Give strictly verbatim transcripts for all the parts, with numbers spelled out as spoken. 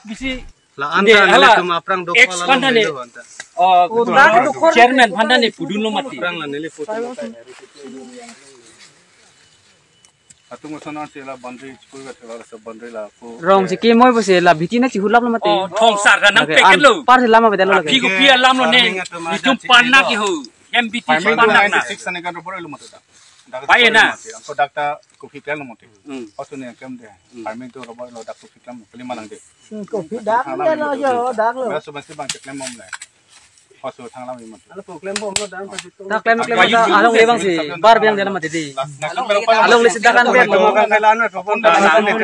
Bisi la anta de, neli hala tum aphrang dok ex pala phan ta ne, neli anta. Oh, oh, dak dok chairman phan ta ne pudunlo mati. Aphrang la neli pudunlo. Atum ason si la boundary, school ka thela sa boundary la ko. Rong si ke moi bo si la bhitti na chihulaplo mati. Oh, thong sar ka nang lake peket an lo. Par si lama bedalo lake. Aphi kopi alamlo ne. Farming atum nitum aja pan na chini ke ho. Hem bhitti si pan na. Ninety-six ane kan robor lo mati dak. Pai na. Angko dak ta kopi peklo mati. Hmm. Otu ne kem de. Hmm. Farming to robor lo dak kopi peklo mati. Lima nang de. Hmm, kopi dak lo yo, dak lo. Ba subah si bang keklem bom le. Hoso thanglam iman. Alo klem bom lo dan pajut. Ta klem klem ta along le bang si bar biang jalan mati di. Along le sida kan biang lo. Along le sida kan biang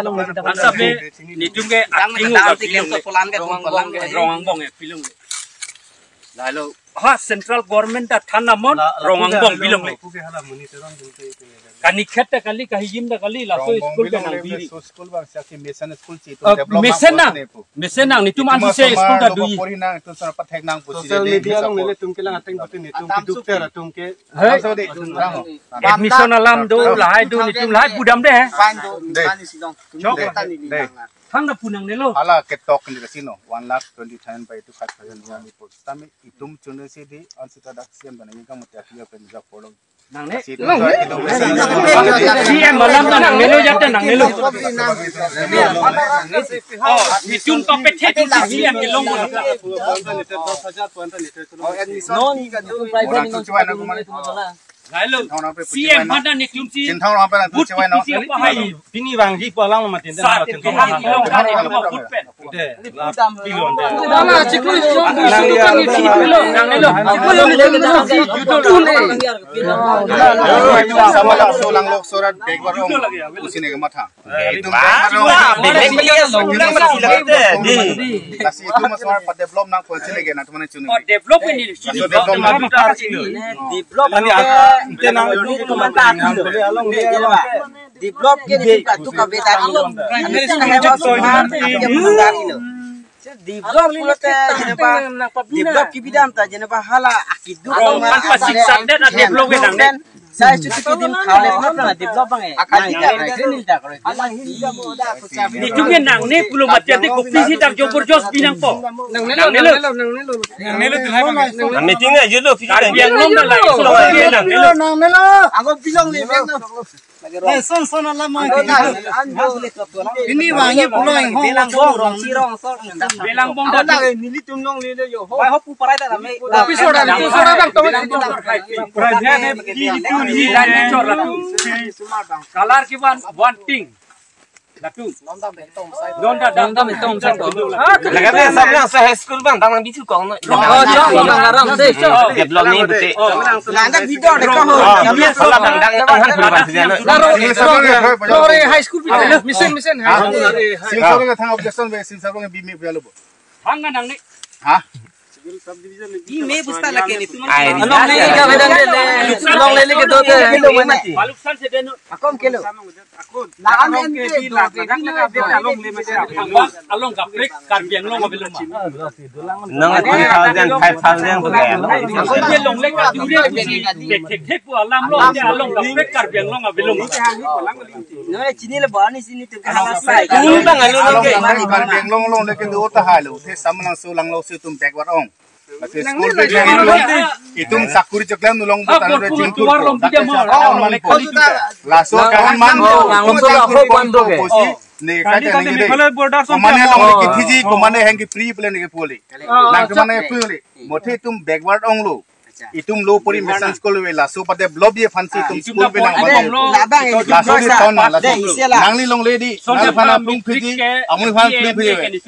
lo. Ansap le nitum ke aking dam uga si klem bilong to le. Polan ke Rong Angbong ke bilong le. Lalu ha central government ta than namon Rong Angbong bilong le. Kani khet ta kali, kahijim ta kali, laso Rong Angbong school bilong ta nang le biri. So school bang si mission school si itu. Oh, develop mission nang. Mesen nang, nitum ansi se school ta dui. Pori nang, itu sar pathek nang pusi social media along neli tum kelang ateng bati nitum kiduk ter atum ke. Hei. Admission alam do, lahai do, nitum lahai pudam de. Fine do, de. Fine si dong. Chok. De, de. Thang na punang nelo. Hala ketok ni kasino, one lakh twenty thousand by two five thousand one report. Tame itum chune si di, ansi ta dak siam bana ingkang mati akia pen jak polong. Nang ne? Kasi itu C M malam ta nang nelo jate nang nelo. Oh, nitum to pethe tu C M ke long bola. Non, private non. Lailo, C M pada nitum si. Chinthong apa nang tu but cewek no? Pini bang ji palang mati. Sat ke hang ilong kari ma but pen. De, la pilon de. Nang ya, nang nelo. Sama la so langlok sorat backward ong. Usi ne ke matha. Itum backward ong. Belek belek long lang mati lagi de. Di. Kasi itum mas mar pa develop nang ko chile ke na tumane chunu. Oh, develop ini. So develop nang. Develop. Ani ante nang itu mata along de along. Develop ke nitum katu ka bedari lo. Nitum hewa sumar ke bedari lo. Develop pulote jeneba develop kibidam ta jeneba hala akiduk. Rong kan pasik sandet a develop ke nang ne. Saya cuti kidim kale na develop bang e. Akan tidak kre nil dak kre. Nitum ke nang ne pulo mati ante kopi si dak jobor jos binang po. Nang nelo, nang nelo, nang nelo. Nang nelo tu hai bang. Meeting aja lo. Karbi Anglong dak lai. Nang nelo. Ako bilong le bang. Eh, son son alam mo. Ini bang, ini pulo yang hong Belang bong, rong si rong so. Belang bong dak. Neli tum nong le yo. Bai ho pu parai ta me. Tapi sora, itu sora bang, tong. Private ne ki itu ni dan chor la tu. Color ki one, one thing. La tu. Non da dam dam tong sa to. Lagate sab yang sa high school bang, tang nang bisu kong no. Oh, chok, bang, aram se, chok. Develop ni bete. Nang dak video de ko. Oh, yes, bang, dang dang han bang sejana. Laro, laro high school bi. Mission, mission. Sim sa bang thang objection be, sim sa bang bi me bia lo bo. Thang nang ne. Ha? Bi me busta lake nitum. Ai, along le ka bedan le. Along le le ke do te. Baluksan se denu. Akom kelo. Lahan ente do ke bina do. Along kaprek Karbi Anglong abilong ma. Nang two thousand, five thousand to kaya. Along le ka dure thek thek thek pu alam lo, along kaprek Karbi Anglong abilong. No, chini le bani chini tu ke hala sai. Tul bang alo lo ke. Karbi Anglong along le ke do ta halo. The samlang so lang lo si itum backward ong. Mate school pe itum, itum sakuri chaklam nulong bo tanu re jingkur ko. Laso kawan man ko, itum jingkur ko. Ne kata ne de. Komane along le kithiji, komane hang ki free pule ne ke pule. Nang komane free le. Mothe itum backward ong lo. Itum lo pori mission school ve laso pade blob ye fansi itum school ve nang bom. Laso di ton na laso. Nangli longle di. Nang phana plung phiji, amul phana plung phiji ve.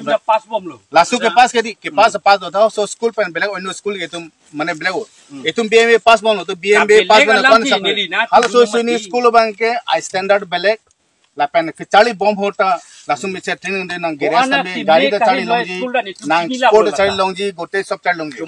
Laso ke pass ke di, ke pass pass do tha, so school pen belek onno school ke itum mane belek o. Itum B M A pass bomlo, to B M A pass bomlo kon sa. Hala so so ni school bang ke a standard belek, lapen ke charli bom hota, laso me chatting de nang gere sambe gari da charli longji, nang sport charli longji, gote sob charli longji.